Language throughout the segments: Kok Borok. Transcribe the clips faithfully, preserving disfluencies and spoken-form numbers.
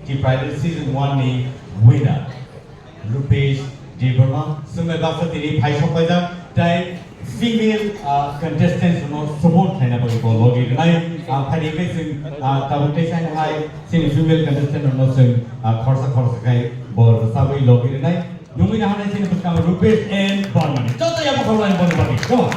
T Pride Season one ni winner, Rupesh Debbarma, swngbai baksa tini phai sokpaijak, tai female, ah, contestants no support khlaina bagwi bo logi rwnai. Ah, phaidi khe chwng, ah, tabuk tei sai hai chini female contestant no chwng, ah, khorsa khorsa khai bo rwchabwi logi rwnai. Nungwi naharnai chini bwskango Rupesh N Barmani. Joto yabo khablai boni bagwi. Come on.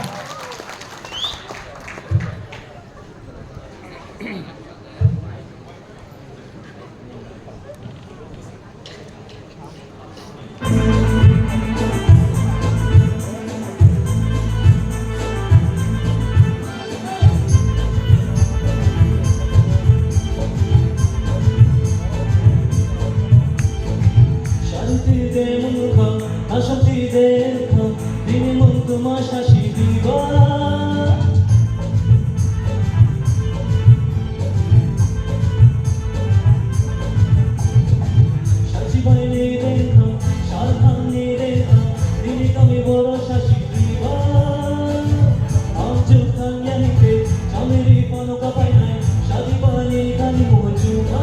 Shanti de mungkha, ashanti de kha, bini mung tuma shashi diba. Shachi bai ni de kha, sharkhang ni de kha, bini kami boro shashi diba. Ang chukang yani ke, chamiri pano kapai nai, shadi bai ni kani mo chuma.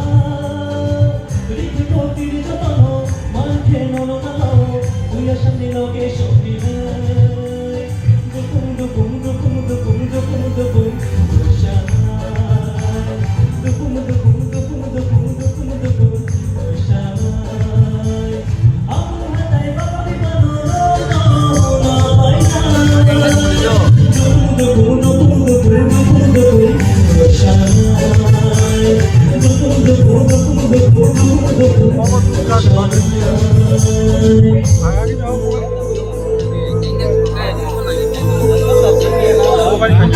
Rikhe kotiri jotano, mankhe nono nangao, tuya shanni loge shopinai. Dukung, dukung, dukung, dukung, dukung, dukung, dukung, shanai. Dukung, dukung, dukung, dukung, dukung, dukung, shanai. Amo hatai baba di mano, no, no, no, no, painai.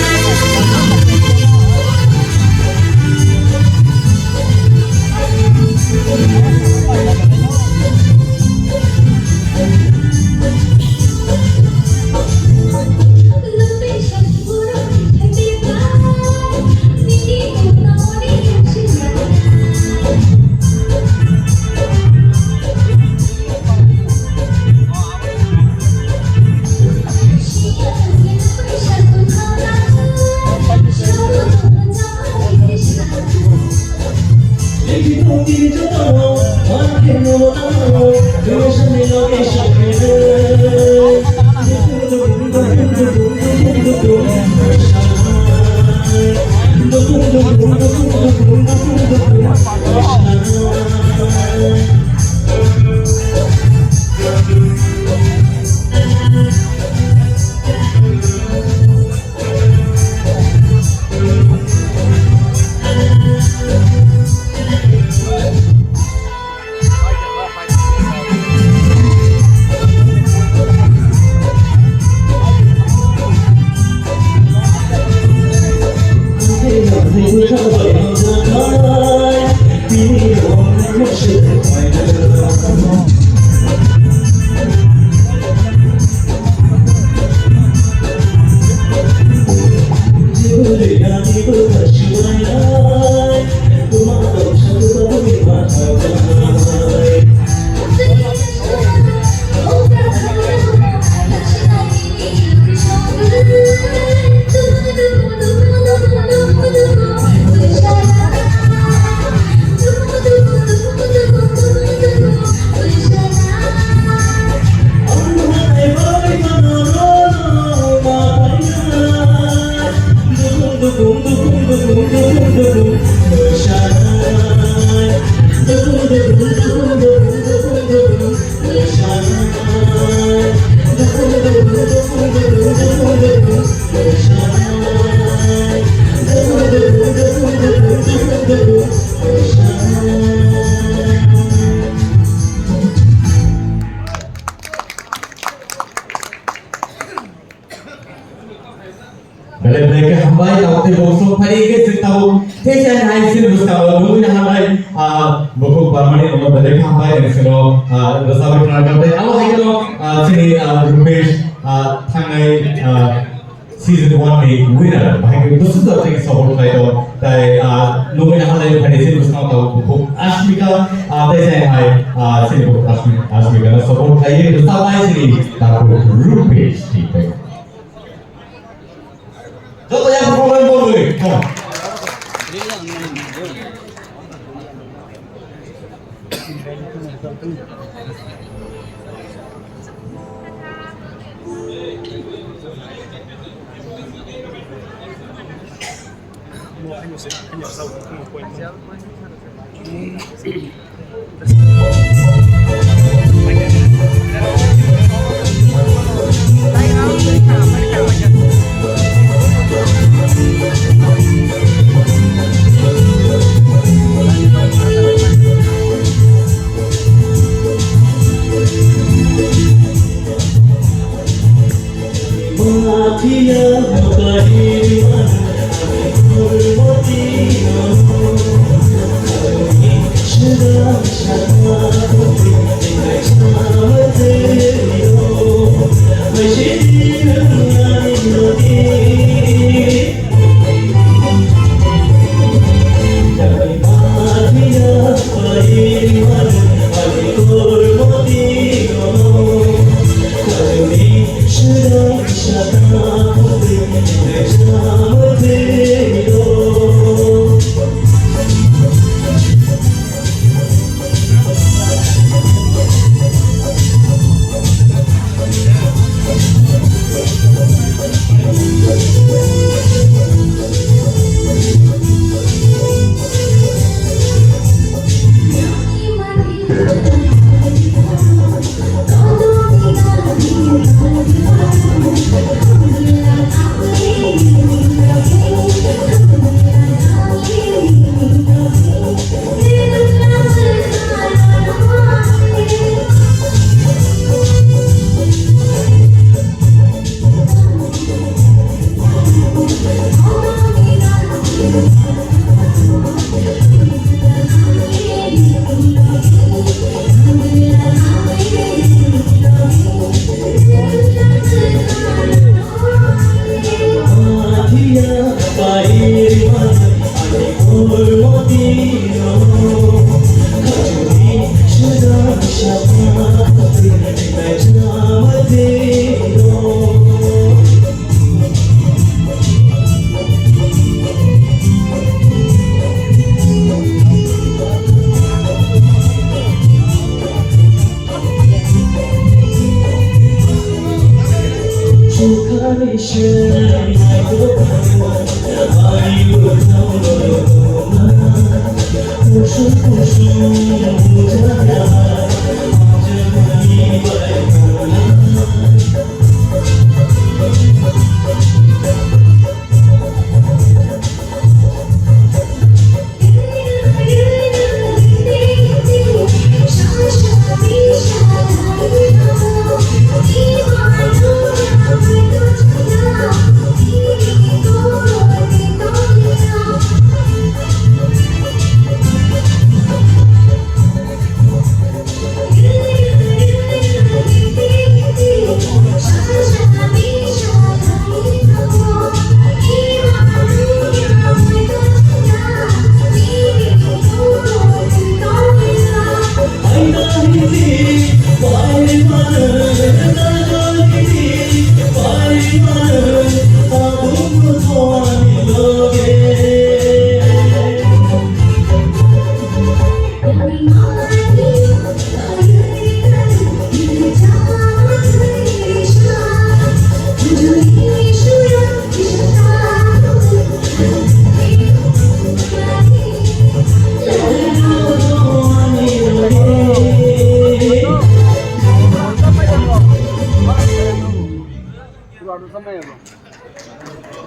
Belai belai khe hambai, tabuk tei bo song phai khe chwng tabuk tei sai hai chini bwskango nugwi naharnai, ah, Bukhuk Barmani no belai khe hambai, nang sino, ah, rwchapwi thangna kha tei abo hai kheno, ah, chini, ah, Rupesh, ah, thangnai, ah, season one ni winner, bahai khe bwswk jora tei support khlai tong, tai, ah, nugwi naharnai phai chini bwskango tabuk Bukhuk Ashmika, ah, tei sai hai, ah, chini Bukhuk Ashmi-, Ashmika no support khlai rwchapnai chini tabuk Rupesh tei. Joto yang program boloi. Come on.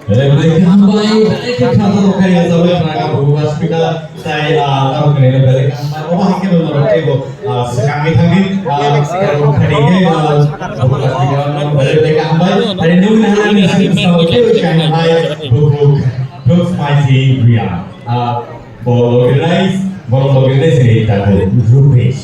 Belai belai khe hambai, belai khe kha borok khe yachawi khna kha bubu aswkha tai, ah, tamo khe belai khe hambai. Omo hai khe norok teibo, ah, swkangwi thangwi, ah, khani khe, ah, bubu aswkha belai belai khe hambai. Hai nungni hai nungni hai bubu Brooks Maisi Bria. Ah, bo organize, bo organize ni tabu Rupesh.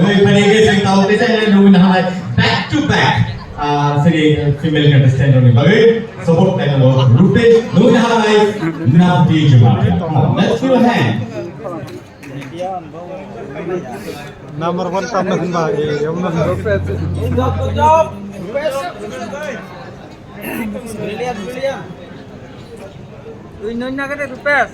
bagwi, phaini hwnkhe chwng tabuk kisa nugwi naharnai back to back, ah, chini female contestant rokni bagwi support khlainai Rupesh, nugwi naharnai Napti Jamatia. Come on, let's give a hand. Number one tamna hwnba, eh, yamna. Brilliant, brilliant. Twi nung na kade Rupesh.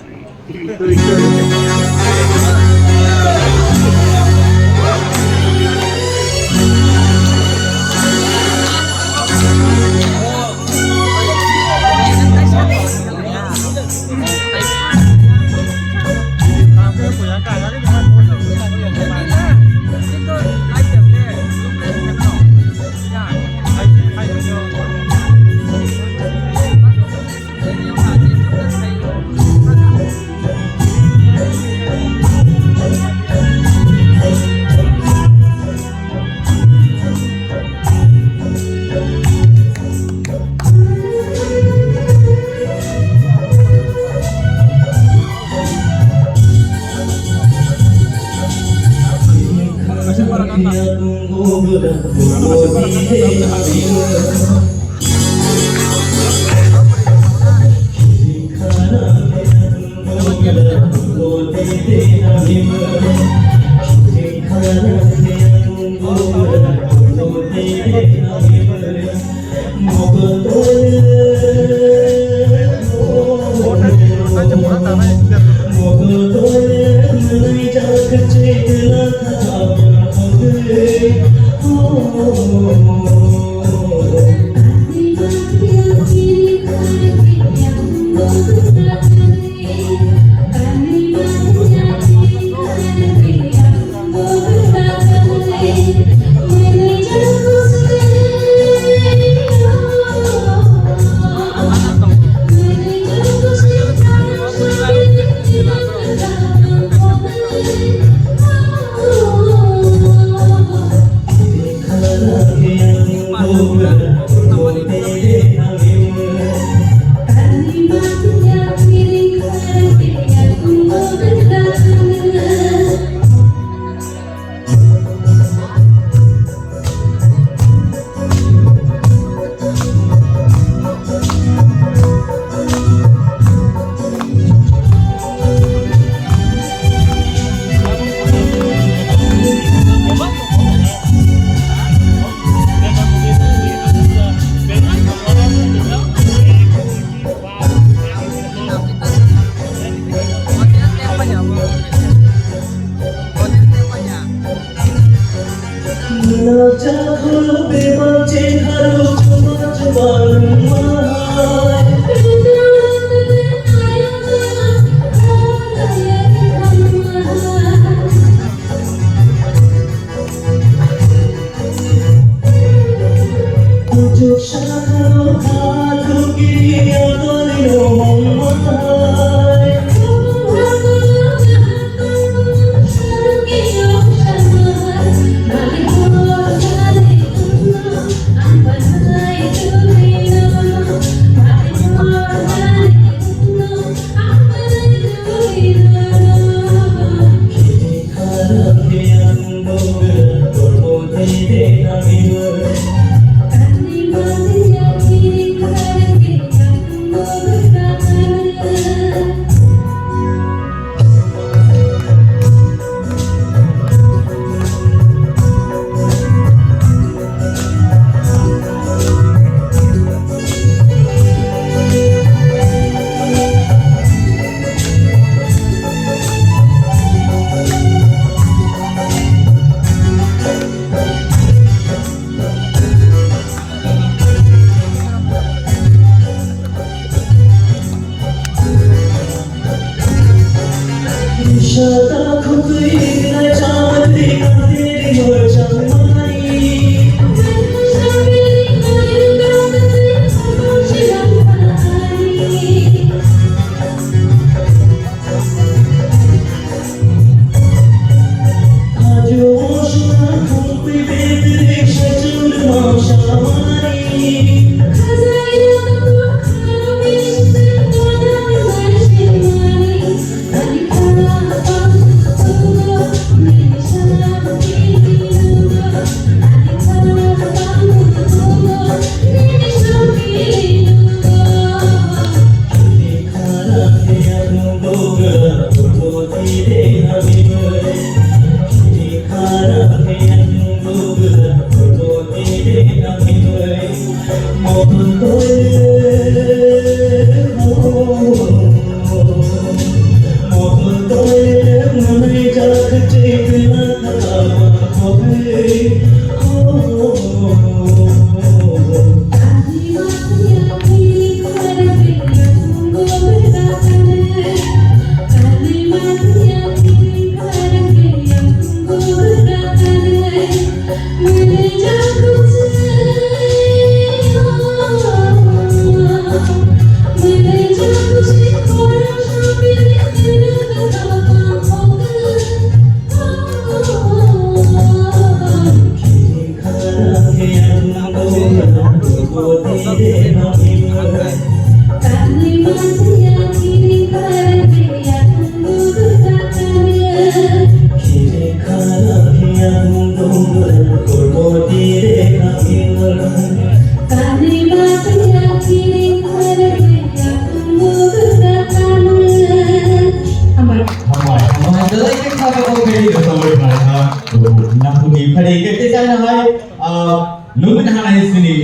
Hambai, hambai, hambai, belai khe kha khe kok khe di gotong bai kha kha. Nakhungni phari khe khe chana hai, ah, nungni hanai sini.